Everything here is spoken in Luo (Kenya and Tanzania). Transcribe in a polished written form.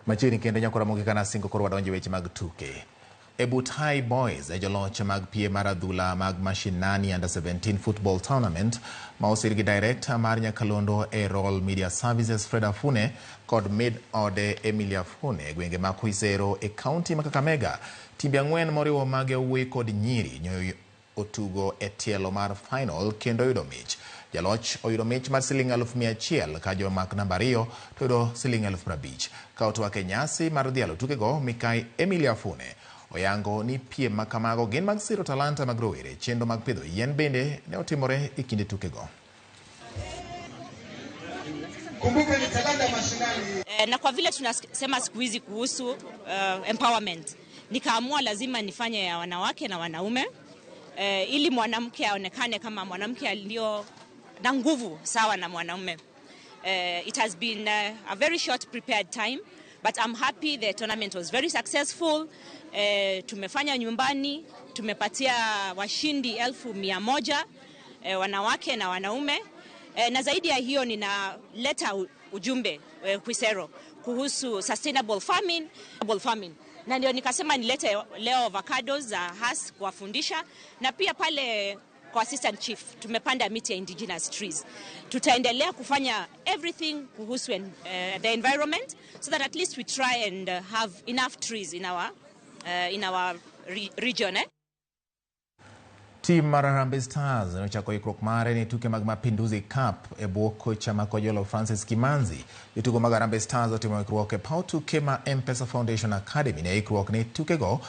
Machiegni kendo nyakora mogi kana singo koro wadonjo e weche mag tuke. E Butai Boys e joloch mag piem mar adhula mag Mashinani Under 17 Football Tournament ma osir gi director mar nyakalondo e Roll Media Services Fred Afune kod mid ode Emily Afune e gwenge ma Khwisero e kaunti ma Kakamega. Timbe ang'wen moriwo mag yawuoyi kod nyiri nyoyo otugo e tielo mar final kendo oyudo mich. Jaloch oyudo mich mar siling 100,000 ka jomak namba 2 to oyudo siling 50,000. Ka otwak e nyasi mar dhialo tukego, Mikai Emily Afune oyango ni piem ma kamago gin mag siro talanta mag rowere. Chenro mag pidho yien bende ne otimore e kinde tukego. Kumbuka ni talanta mashinani. Na kwa vile tunasema siku hizi kuhusu empowerment, nikaamua lazima nifanye ya wanawake na wanaume, ili mwanamke aonekane kama mwanamke aliyo na nguvu sawa na mwanaume. It has been a very short prepared time, but I'm happy the tournament was very successful. Tumefanya nyumbani, tumepatia washindi 100,000, wanawake na wanaume. Na zaidi ya hiyo ninaleta ujumbe Khwisero kuhusu sustainable farming, sustainable farming. Na ndio nikasema nilete leo avocados za Hass kuwafundisha, na pia pale kwa assistant chief tumepanda miti ya indigenous trees. Tutaendelea kufanya everything kuhusu the environment so that at least we try and have enough trees in our region. Tim mar Harambee Stars nochako ikruok mare ne tuke mag Mapinduzi Cup e bwo kocha ma Kojolo Francis Kimanzi. Jotugo mag Harambee Stars otimo ikruok e paw tuke ma M-Pesa Foundation Academy ne ikruok ne tukego.